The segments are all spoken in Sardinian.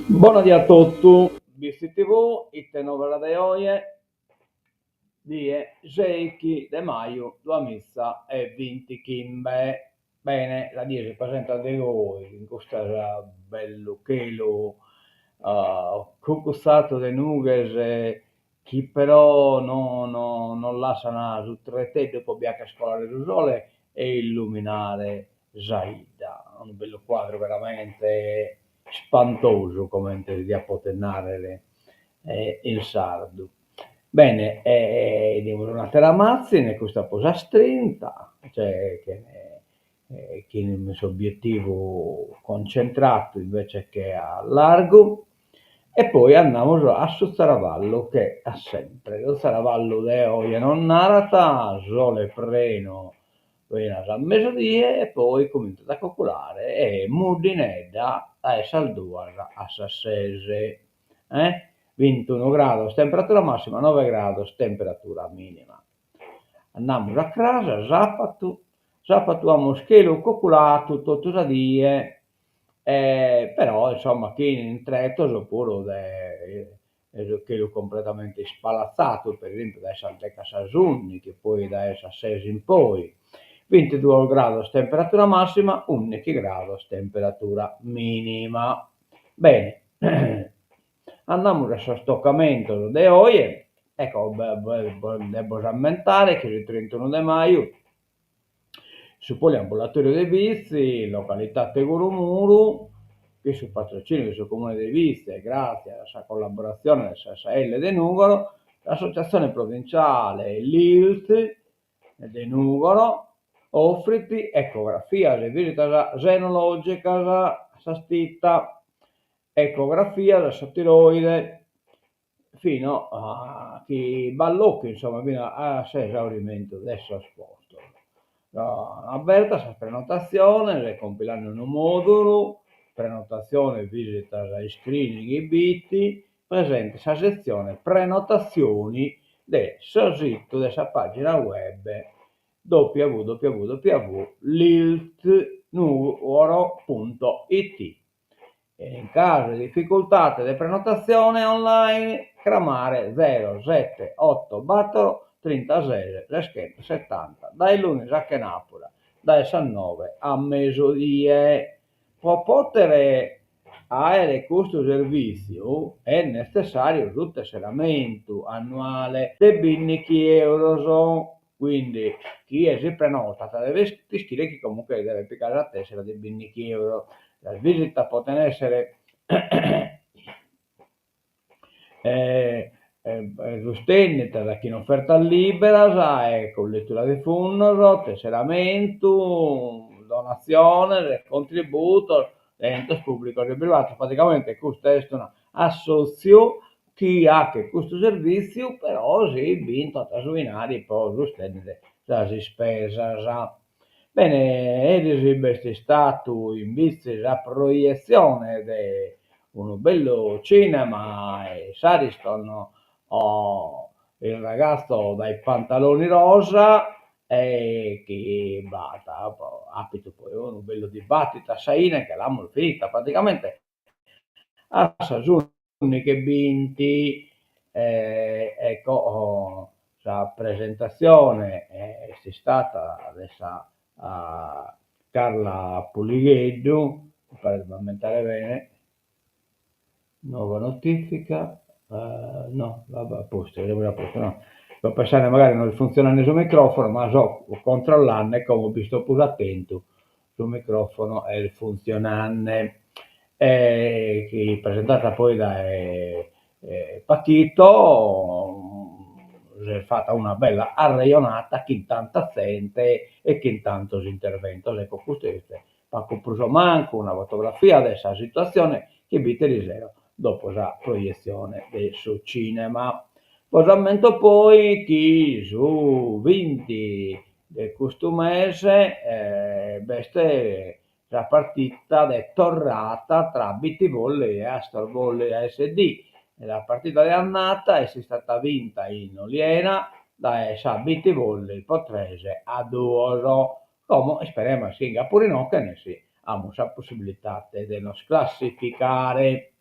Bona die a totu, Bitzi TV, ite novas de oje, die sèichi de maju duamiza e bintichimbe. Bene, sa die si presentat de goi, cun custu bellu chelu cugutzadu de nughes chi però no no non lassan su treteddu pro bi 'acher colare su sole e illuminare sa 'idda. Unu bellu cuadru veramente ispantosu, comente si diat poder narrer in sardu. Bene, 'idimus un'atera matzine, custa prus astrinta, cioè chin s'obietivu concentratu invece che a largu, e poi andamus a su tzaravallu che a sempre, su tzaravallu de oje nos narat sole prenu finas a mesudie e poi cumintzat a cuculare e muddinedda dae sas duas a sas ses, eh bintunu grados temperatura massima, noe grados temperatura minima. Andamus a cras, sàpatu, sàpatu amus chelu cuculadu totu sa die e però insomma chin tretos puru de su chelu completamente ispalatzadu, per esempiu dae sas deghe a sas ùndighi, poi dae sas ses in poi, bintiduos grados temperatura massima, ùndighi grados temperatura minima. Bene, andamus a sos tocamentos de oje, ecco de bos ammentare chi su trintunu de maju Su poliambulatoriu de Bitzi, localitate Gurumuru, chin su patrociniu de su Comune de Bitzi e gràtzias a sa collaboratzione de sa SL de Nùgoro, s'Associatzione Provinciale Lilt de Nùgoro ofrit ecografias e visitas senològicas a sa tita, ecografias a sa tiroide, fino a chi b'at locu, insomma, fino a s'esaurimentu de sos postos. Abertas sas prenotatziones, compilande unu mòdulu, prenotatzione visitas screening Biti, presente sa setzione prenotazioni de su situ de sa pàgina web www liltnugoro punto it. In casu de dificultade de prenotatzione online, cramare zero sete oto bator trintases seschentosetanta dae lunis a chenàpura dae sas noe a mesudie. Pro pòdere àere custu servìtziu est netzessàriu su tesseramentu annuale de bìndighi euros Quindi chie si prenotat devet ischire chi comunque devet pigare sa tessera de bindighi euros. Sas visitas podent essere sustènnidas chin ofertas liberas e colletura de fundos, tesseramentu, donatziones, contributos de entes pùblicos e privados. Praticamente custa est una assòtziu chi 'achet custu servìtziu però si b'intrat su 'inari pro sustènnere sas ispesas. Bene, eris b'est istatu in Bitzi sa proietzione de unu bellu cinema in s'Ariston Il ragazzo dai pantaloni rosa e chi b'at àpitu poi unu bellu dibattitu a sa 'ine che l'amus finita praticamente a sas ùndighi e binti, ecco sa presentatzione est istata de sa Carla Puligheddu, mi paret de m'ammentare bene, nuova notifica, no va a postu, semus a postu no, so pensende magari no est funtzionende su microfono, ma so controllende e como bisto prus atentu Su microfono est funtzionande e chi presentata poi dae Pachito s'est fata una bella arrejonata chin tanta zente e chin tantos interventos. Ecco custu est pagu prus o mancu una fotografia de sa situatzione chi b'it erisero. dopo sa proietzione de su cinema. Bos ammento poi chi su binti de custu mese b'est sa partita de torrada tra Bitti Volley e Astor Volley ASD. Sa partida de andata est istada binta in Oliena dae sa Bitti Volley po 3-2. Como isperemus chi 'ingat puru inoghe, nessi amus sa possibilidade de nos classificare.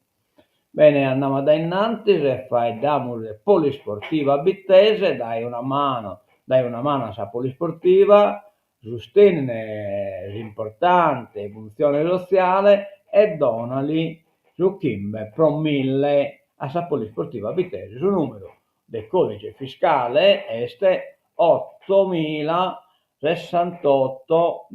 Bene, andamus a dae innantis e faeddamus de Polisportiva Bittese, dae una manu, dae una manu a sa Polisportiva, sustenne s'importante funtzione sotziale e donali su chimbe pro mille a sa Polisportiva Bittese. Su nùmeru de còdice fiscale est otomila sessantotto.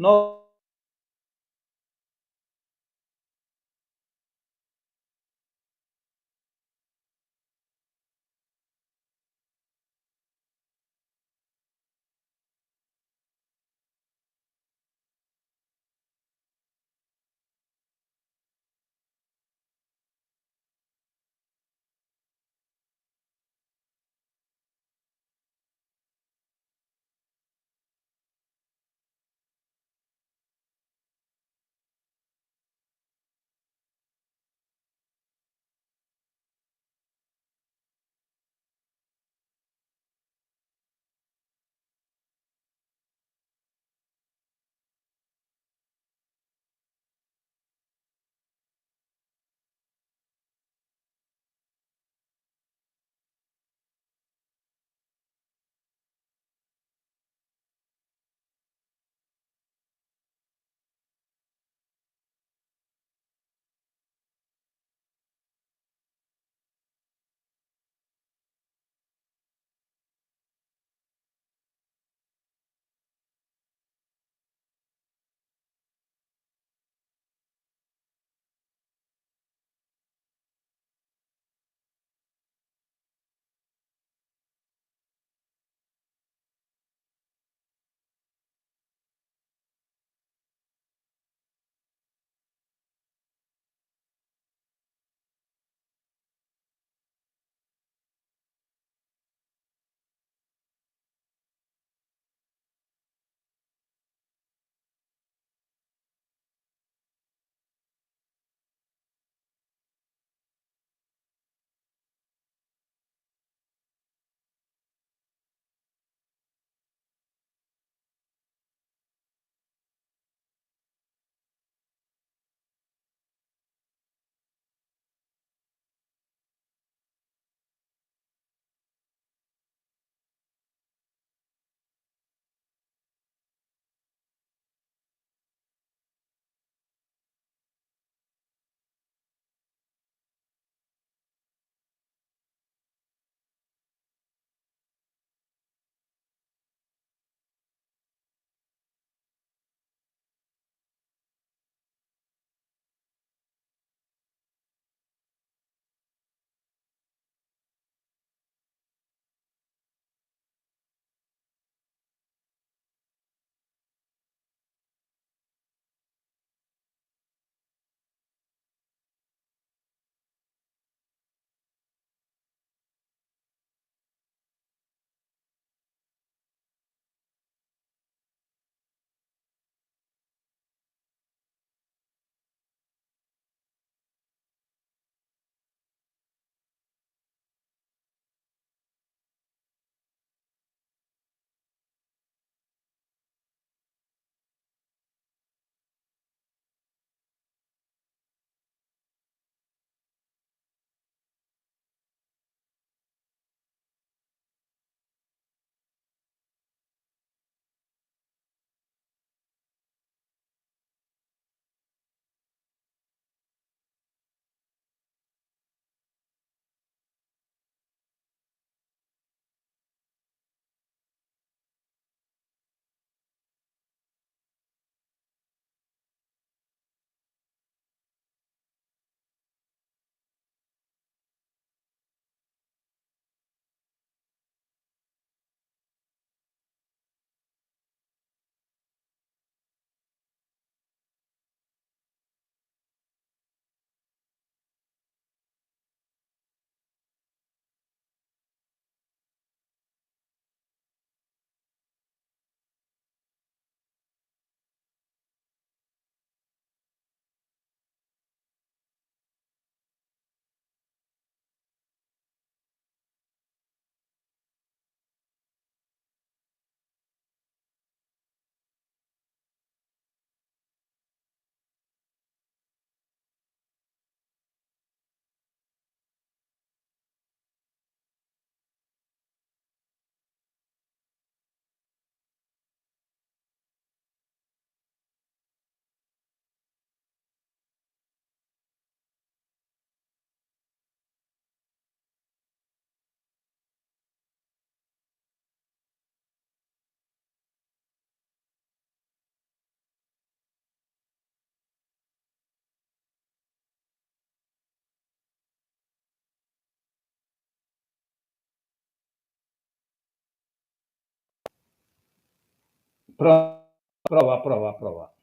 Prova prova prova.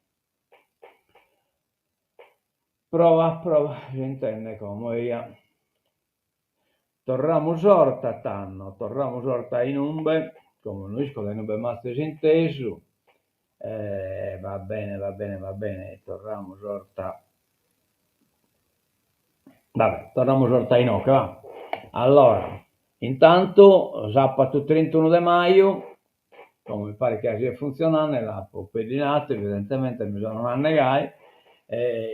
Prova prova, s'intendet como eja. Torramus 'orta tando, torramus 'orta a inumbe, como no isco dae inumbe m'azis intesu, va bene va bene va bene, torramus 'orta, va be', torramus 'orta a inoghe va. Allora, intantu sapadu trintunu de maju, como mi paret chi siet funtzionende, l'apo pedinadu evidentemente mi so nande gai,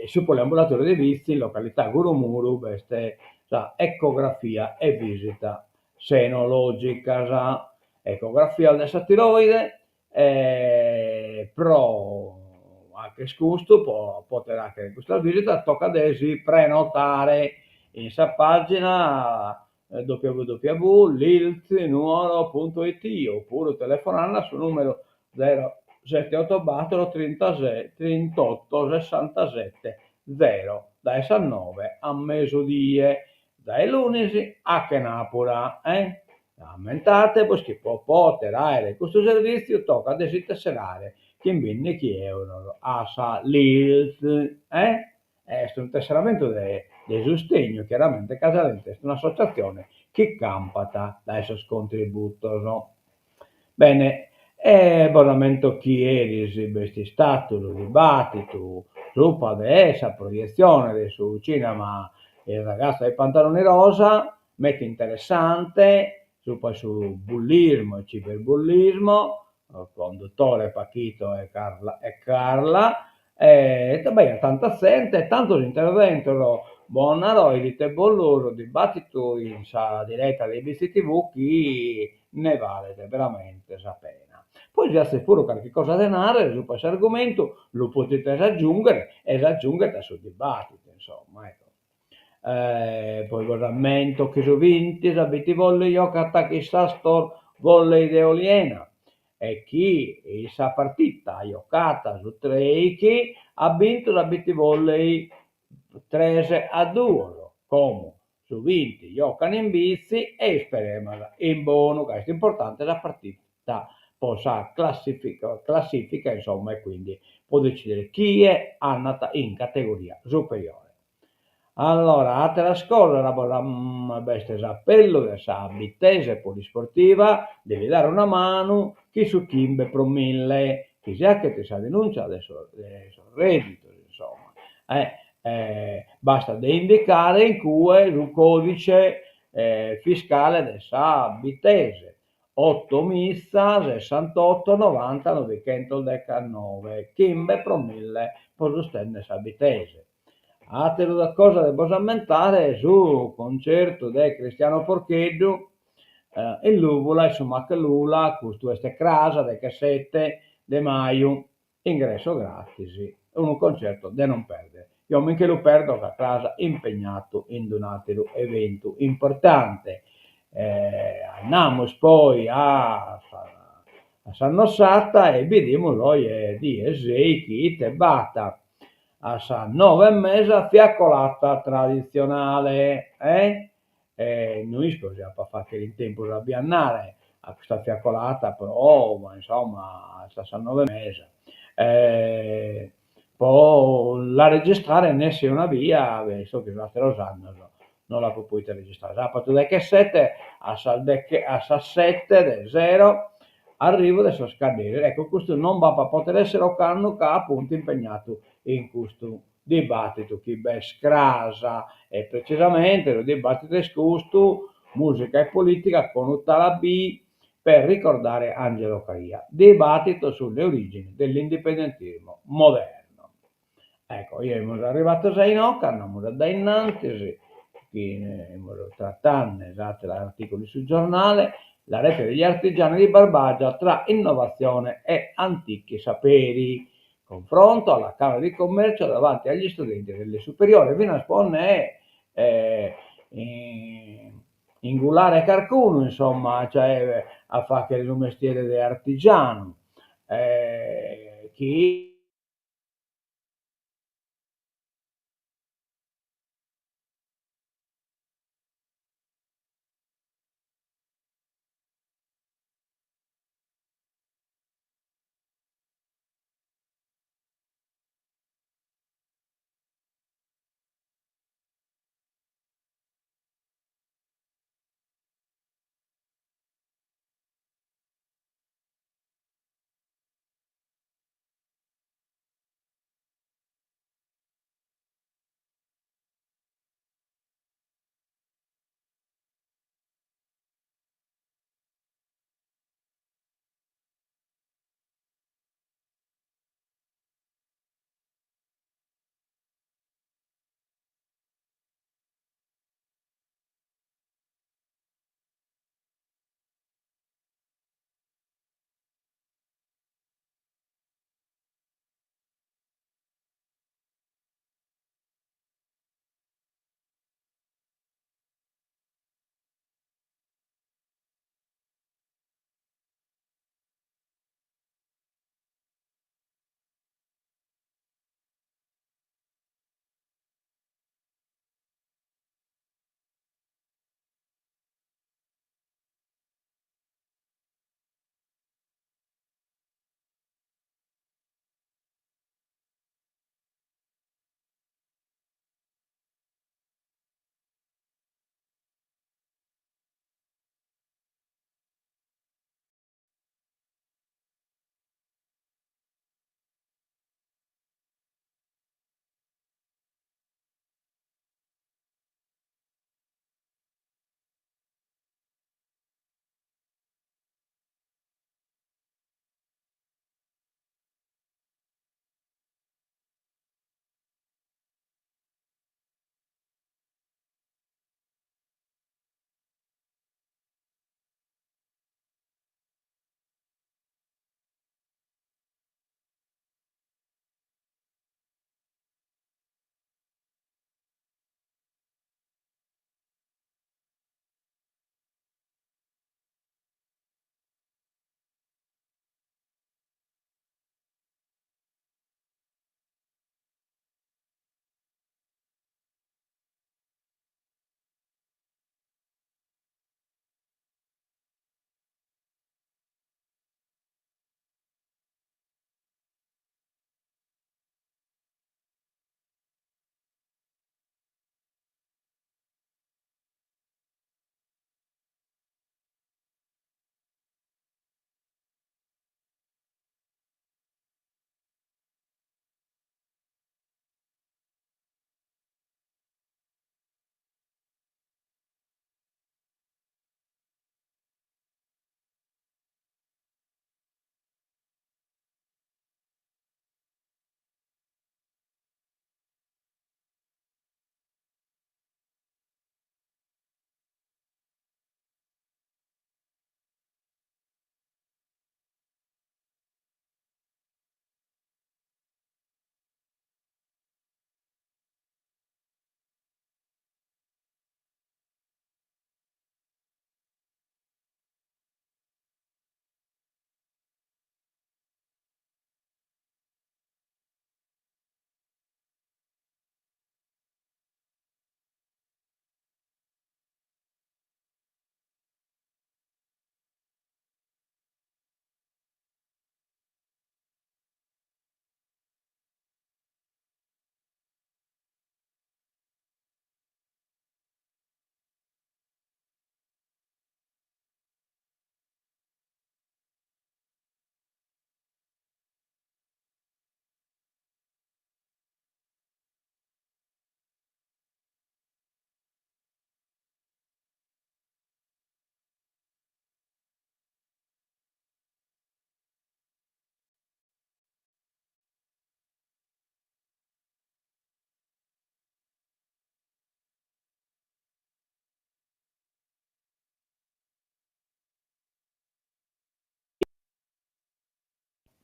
su poliambulatoriu de Bitzi in località Gurumuru b'est sa ecografia e visita senologicas, ecografia de sa tiroide e pro fagher custu, pro poder fagher custas visitas tocat de si prenotare in sa pagina www lilznuoro punto it opuru telefonende a su numeru zero sete oto bator trintasei trintotto sessantasette zero dae sas noe a mesudie dae lunis a chenàbura. Ammentate·bos chi pro poder àere custu servìtziu tocat de si tesserare chin bìndighi euros a sa Lilt. Est unu tesseramentu de de sustegnu, chiaramente, ca sa Lilt est un'associatzione chi campat dae sos contributos. Bene, e bos ammento chi eris b'est istadu su dibàtitu subra de sa proietzione de su cinema Il ragazzo dai pantaloni rosa, meta interessante subra su bullismo e ciberbullismo, conduttore Paquito e Carla e Carla, e b'aiat tanta zente e tantos interventos, bos naro ite bellu su dibattitu in sa diretta de Bitzi TV chi nde balet veramente sa pena. Poi si azis puru carchi cosa de narrer subra s'argumentu lu podides agiungher e s'agiunghet a su dibattitu, insomma, ecco. Poi bos ammento chi su binti sa Bitzi Volley giocat chin s'Astor Volley de Oliena e chi in sa partita giocata su treichi at bintu sa Bitzi Volley tres a duos, como su binti giocan in Bitzi e isperemas in bonu ca est importante sa partita po sa classifica insomma e quindi po decidere chie andat in categoria superiore. Allora, àteras cosas, b'est s'apellu de sa Bittese Polisportiva de li dare una manu chin su chimbe pro mille, chi si achet sa denuncia de sos rèdditos, insomma, bastat de indicare in cue su còdice fiscale de sa Bittese, Otomitza sessantotto novanta novichentos dechannove, chimbe pro mille pro sustènnere sa Bittese. Àtera cosa de bos ammentare su concertu de Cristiano Porcheddu in Lùvula, in su Mac Lula, custu est cras, dechesete de maju, ingresso gratis, unu concertu de non pèrdere. Eo mi nche lu perdo ca cras impegnatu in un'àteru eventu importante. Andamus poi a a sa Annossata e bidimus oje die sèichi ite b'at a sas noe e mesa fiaccolata traditzionale, eh? E no isco si apo a fàghere in tempus a bi andare a custa fiaccolata pro, ma insomma, est a sas noe e mesa, pro la registrare nessi una bia, visto chi sos àteros annos no l'apo pòdidu registrare. Sàbadu dechesete a sas deche a sas sete de sero arrivu de sos cadderis, ecco custu non b'apo a pòdere èssere ocannu ca apuntu impegnadu in custu dibàtitu chi b'est cras e precisamente su dibàtitu est custu, mùsica e polìtica con Utalabì per ricordare Angelo Caria, dibattito sulle origini dell'indipendentismo moderno. Ecco, semus arrivados a inoche, andamus a dae innantis, chi semus tratende s'àteru artìculu in su giornale, la rete degli artigiani di Barbagia tra innovazione e antichi saperi, confronto alla Camera di Commercio davanti agli studenti delle superiori, finas po nde ingulare carcunu, insomma, cioè a fàghere su mestiere de artigianu, chi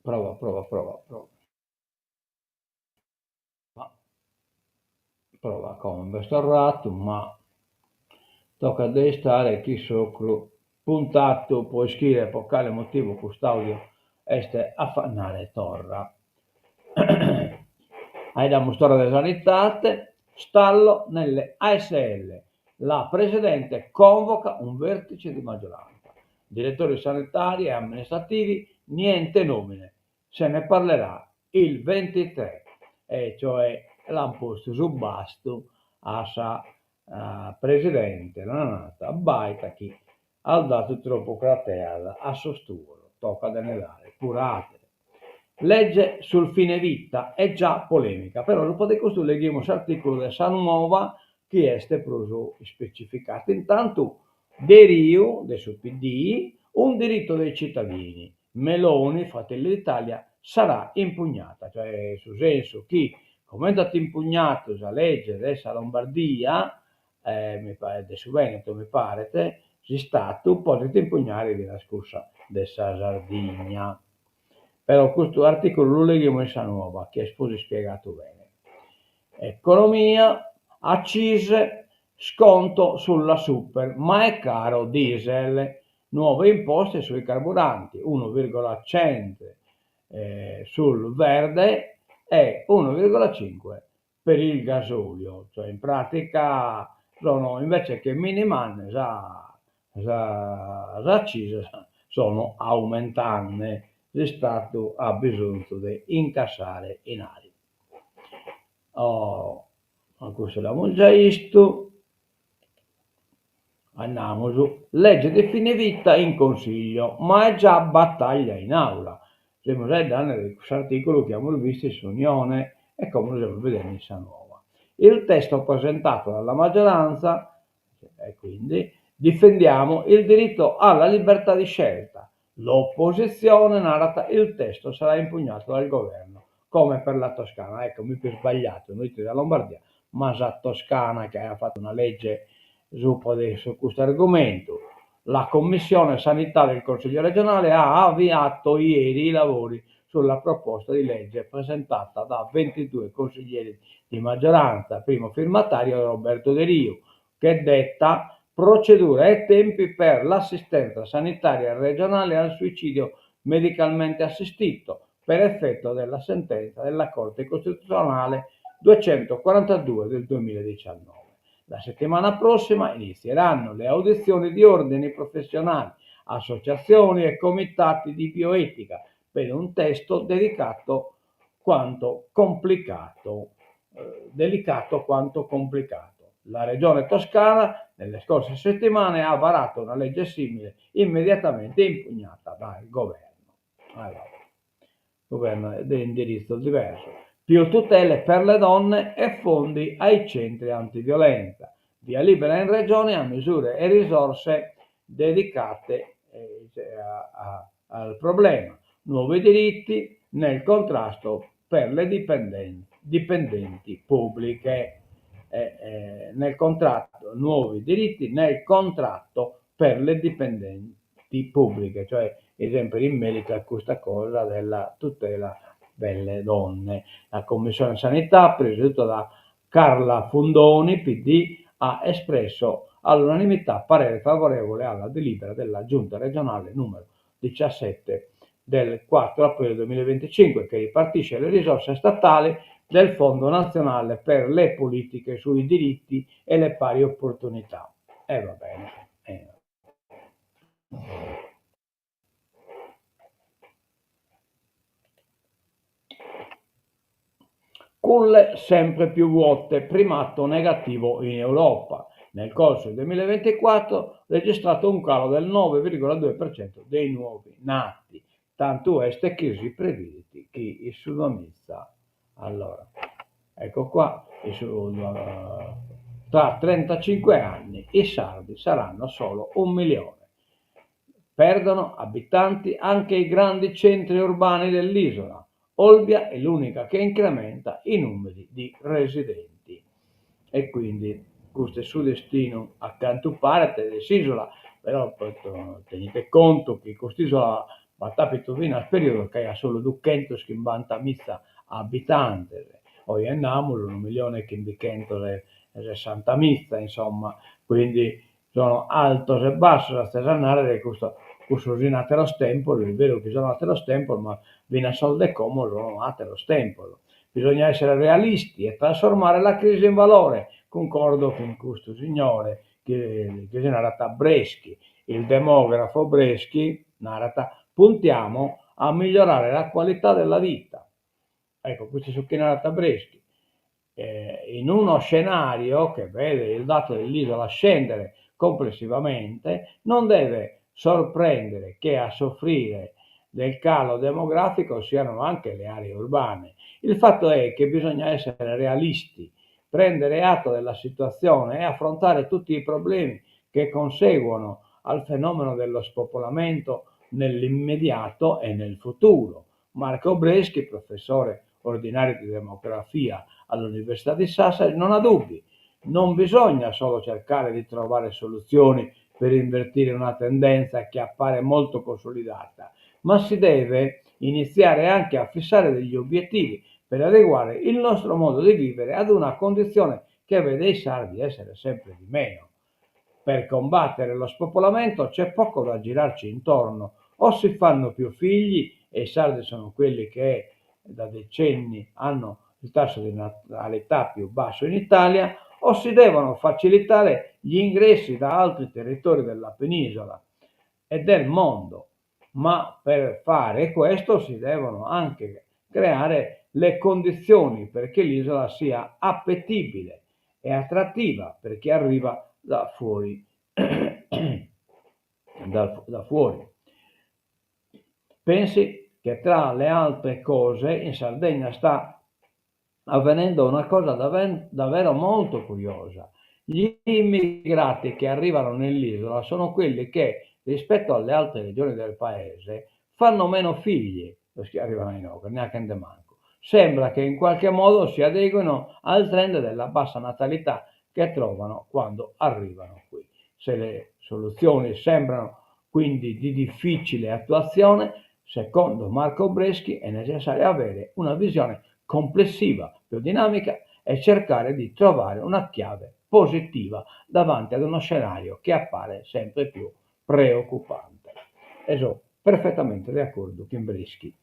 Prova, prova, prova, prova. Prova, como b'est torradu, ma tocat de istare chin s'ocru puntadu pro ischire pro cale motivu cust'audio est a fannare torra. Faeddamus torra de sanidade, stallo nelle ASL, la Presidente convoca un vertice di maggioranza. Direttori sanitari e amministrativi, niente nomine, se ne parlerà il 23, e cioè l'ant postu su bastu a sa Presidente, l'ant nadu, abbaida chi as dadu tropu crateas a sos tuos, tocat de nde dare puru a àtere. Legge sul fine vita è già polemica, però subra de custu leghimus s'articulu de sa Nuova chi est prus ispecificadu. Intantu Deriu de su PD, un diritto dei cittadini, Meloni, Fratelli d'Italia, sarà impugnata, cioè su sensu chi comente at impugnadu sa lege de sa Lombardia, mi paret de su Veneto mi paret, s'Istatu podet impugnare finas cussa de sa Sardigna. Però custu articulu lu leghimus in sa Nuova chi est prus ispiegadu bene. Economia, accise, sconto sulla super, ma è caro diesel, nuove imposte sui carburanti, 1,1 sul verde e 1,5 per il gasolio, cioè in pratica sono invece che minimande sa sas accisas sono aumentande, s'Istatu at bisonzu de incassare 'inari. Oh, custu l'amus giai 'istu. Andamus, legge di fine vita in Consiglio, ma è già battaglia in aula. Semus faeddende de cuss'articulu chi amus bistu in s'Unione e como lu semus bidende in sa Nuova. Il testo presentato dalla maggioranza, e quindi, difendiamo il diritto alla libertà di scelta. L'opposizione narat il testo sarà impugnato dal governo, come per la Toscana. Ecco, mi fio sbagliato, no est sa Lombardia, ma sa Toscana chi aiat fatu una legge subra de custu argumentu. La Commissione Sanità del Consiglio regionale ha avviato ieri i lavori sulla proposta di legge presentata da 22 consiglieri di maggioranza, primo firmatario Roberto Deriu, che detta procedure e tempi per l'assistenza sanitaria regionale al suicidio medicalmente assistito, per effetto della sentenza della Corte Costituzionale 242 del 2019. La settimana prossima inizieranno le audizioni di ordini professionali, associazioni e comitati di bioetica per un testo dedicato quanto complicato, delicato quanto complicato. La Regione Toscana nelle scorse settimane ha varato una legge simile immediatamente impugnata dal governo. Allora, governo è de indirizzo diverso. Più tutele per le donne e fondi ai centri antiviolenza. Via libera in regione a misure e risorse dedicate a, a, al problema. Nuovi diritti nel contrasto per le dipendenti, dipendenti pubbliche. Eh, eh, nel contratto, nuovi diritti nel contratto per le dipendenti pubbliche, cioè esempio in merito a questa cosa della tutela delle donne. La Commissione Sanità, presieduta da Carla Fundoni, PD, ha espresso all'unanimità parere favorevole alla delibera della Giunta regionale numero 17 del 4 aprile 2025 che ripartisce le risorse statali del Fondo nazionale per le politiche sui diritti e le pari opportunità. E va bene. Eh. Culle sempre più vuote, primato negativo in Europa. Nel corso del 2024 registrato un calo del 9,2% dei nuovi nati, tantu est chi si previdit chi in su duamiza, allora, ecco qua, in su, tra 35 anni i sardi saranno solo un milione. Perdono abitanti anche i grandi centri urbani dell'isola. Olbia è l'unica che incrementa i numeri di residenti. E quindi custu est su destinu a cantu paret de s'isola, però tenite contu chi cust'isola. B'at àpidu finas perìodos chi aiat solu duchentoschimbantamiza abitantes, oje nd'amus unu millione e chimbichentos e sessantamiza, insomma, quindi sono altos e bassos, atzes a nàrrere custu cussos fin àteros tempos, est beru chi sono àteros tempos, ma finas sos de como sono àteros tempos. Bisogna essere realisti e trasformare la crisi in valore, cuncordo cun custu signore chi si narat Breschi, il demografo Breschi narat puntiamo a migliorare la qualità della vita. Ecco, custu est su chi narat Breschi. In uno scenario che vede il dato dell'isola scendere complessivamente, non deve sorprendere che a soffrire del calo demografico siano anche le aree urbane. Il fatto è che bisogna essere realisti, prendere atto della situazione e affrontare tutti i problemi che conseguono al fenomeno dello spopolamento nell'immediato e nel futuro. Marco Breschi, professore ordinario di demografia all'Università di Sassari, non ha dubbi. Non bisogna solo cercare di trovare soluzioni per invertire una tendenza che appare molto consolidata, ma si deve iniziare anche a fissare degli obiettivi per adeguare il nostro modo di vivere ad una condizione che vede i sardi essere sempre di meno. Per combattere lo spopolamento c'è poco da girarci intorno, o si fanno più figli, e i sardi sono quelli che da decenni hanno il tasso di natalità più basso in Italia, o si devono facilitare gli ingressi da altri territori della penisola e del mondo. Ma per fare questo si devono anche creare le condizioni perché l'isola sia appetibile e attrattiva per chi arriva da fuori. da, da fuori. Pensi che tra le altre cose in Sardegna sta avvenendo una cosa davvero molto curiosa. Gli immigrati che arrivano nell'isola sono quelli che, rispetto alle altre regioni del paese, fanno meno figli, sos chi arrivano inoghe, neanche de mancu. Sembra che in qualche modo si adeguino al trend della bassa natalità che trovano quando arrivano qui. Se le soluzioni sembrano quindi di difficile attuazione, secondo Marco Breschi è necessario avere una visione complessiva, più dinamica e cercare di trovare una chiave positiva davanti ad uno scenario che appare sempre più preoccupante. E so perfettamente de acordu chin Breschi.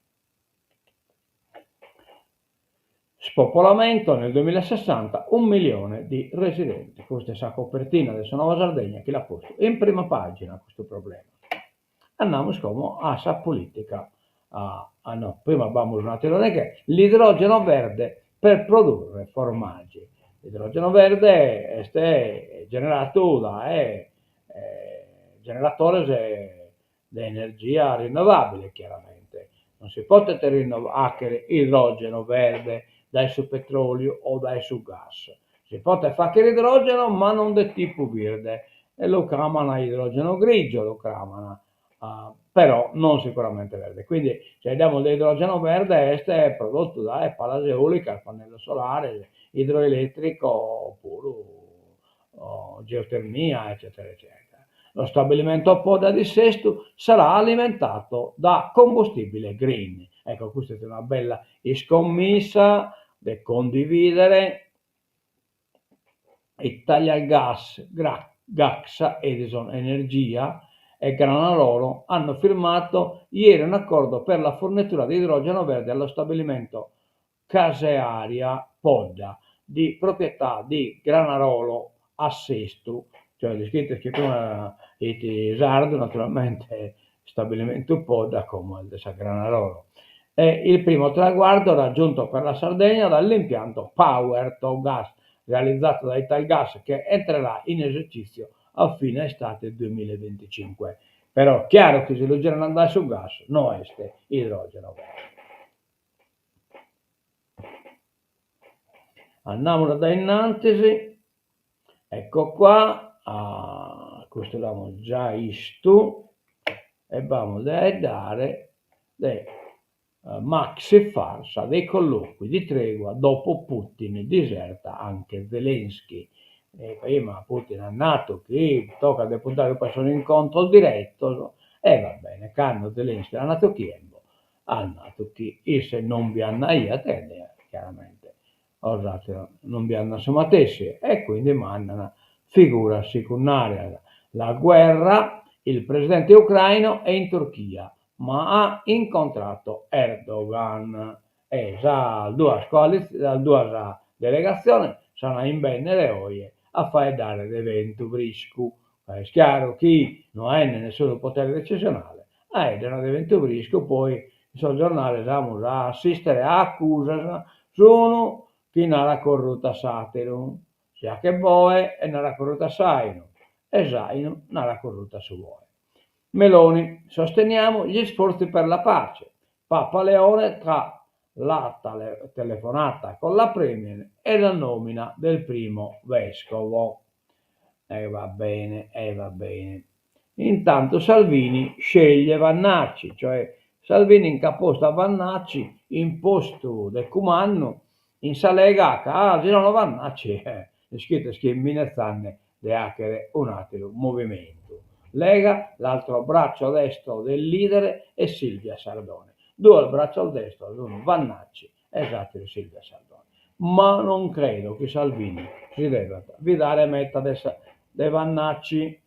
Spopolamento nel duemilasessanta un millione di residenti. Custa est sa copertina de sa Nuova Sardegna chi l'at postu in prima pagina custu problema. Andamus como a sa politica, ah no, prima b'amus un'atera neghe, l'idrogeno verde per produrre formaggi. L'idrogeno verde est generatu dae generatores de energia rinnovabile chiaramente, non si potet fàghere idrògeno verde dae su petròliu o dae su gas, si potet fàghere idrògeno ma non de tipu birde e lu craman idrògeno grigio lu craman, però non sicuramente verde, quindi si 'aeddamus de idrògeno verde est prodotu dae palas eolicas, pannellos solares, idroelettrico opuru geotermia eccetera eccetera. Lo stabilimento Podda di Sestu sarà alimentato da combustibile green. Ecco custa est una bella iscommissa de condividere. Italgas, Gaxa, Edison Energia e Granarolo hanno firmato ieri un accordo per la fornitura di idrogeno verde allo stabilimento Casearia Podda, di proprietà di Granarolo a Sestu, cioè l'iscritu chi prima fit sardu naturalmente, istabilimentu Podda como est de sa Granarolo. È il primo traguardo raggiunto per la Sardegna dall'impianto Power to Gas realizzato da Italgas che entrerà in esercizio a fine estate 2025. Però chiaru chi si lu generat dae su gas no est idrogeno verde. Andamus a dae innantis, ecco qua, custu l'amus giai 'istu e b'amus de 'aeddare de maxi farsa dei colloqui di tregua dopo Putin diserta anche Zelensky. Prima Putin at natu chi tocat de puntare a sos incontros diretos. E va bene, cando Zelensky at natu chi embo, at natu chi isse non bi andaiat e chiaramente sos ateros non bi andan su matessi e quindi mandan figuras sicundarias. La guerra, il presidente ucraino è in Turchia, ma ha incontrato Erdogan e sas duas sas duas delegatziones s'an a imbènnere oje a faeddare de bentu friscu, ca est chiaru chi no aende nessunu potere decisionale, faeddan de bentu friscu, poi in sos giornales amus a assistere a acusas s'unu chi narat corrutu a s'ateru, si 'achet boe e narat corrutu a s'ainu, e s'ainu narat corrutu a su boe. Meloni, sosteniamo gli sforzi per la pace. Papa Leone tra la telefonata con la Premier e la nomina del primo vescovo. E va bene, e va bene. Intanto Salvini sceglie Vannacci, cioè Salvini nch'at postu a Vannacci in postu de cumandu in sa Lega ca si nono Vannacci ischides chi est minetzande de 'achere un'ateru movimentu. Lega, l'altro braccio destro del leader è Silvia Sardone. Duos bracios destros, unu Vannacci e s'ateru Silvia Sardone. Ma non credo chi Salvini si devat fidare meta de de Vannacci.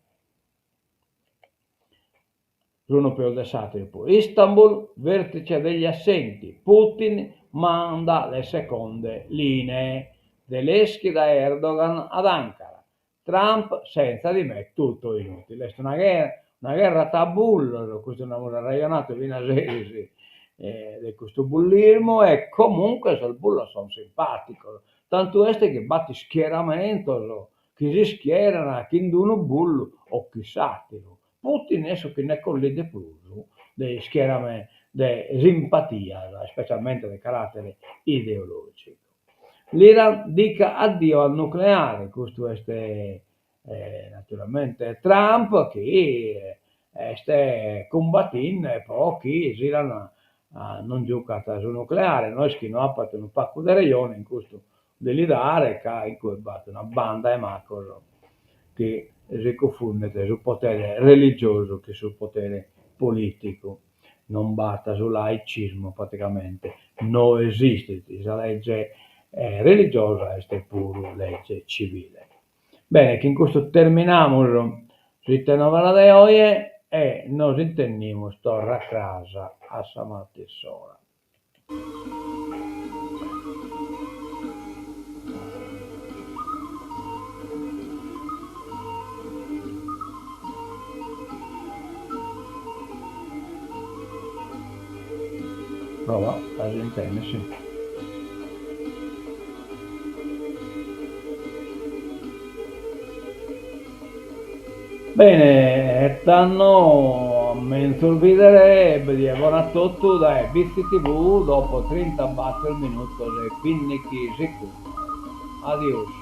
S'unu peus de s'ateru puru. Istanbul, vertice degli assenti, Putin manda le seconde linee, Zelensky da Erdogan ad Ankara, Trump senza di me tutto inutile. Est una una gherra tra bullos, custu nd'amus arrejonadu finas eris de custu bullismu e comunque sos bullos sunt simpaticos, tantu est chi b'at ischieramentos chi s'ischieran chin d'unu bullu o chin s'ateru. Putin est su chi nde collit de prus de de simpatias, specialmente de caratere ideologicu. L'Iran dica addio al nucleare, custu est naturalmente Trump chi est cumbatinde pro chi s'Iran non giucat su nucleare, no est chi no apat unu pagu de rejone in custu de li dare ca in cue b'at una banda 'e macos chi si cunfundet su potere religiosu chin su potere politicu, non b'at su laicismu praticamente, no esistit, sa legge religiosa est puru legge civile. Bene, chin custu terminamus s'Ite Novas de oje e nos intendimus torra cras a sa matess'ora. Prova a s'intendi, si. Bene, e tando a menzus bìdere e die bona a totu dae Bitzi TV dopo trintabator minutos e bindighi segundos. Adiosu.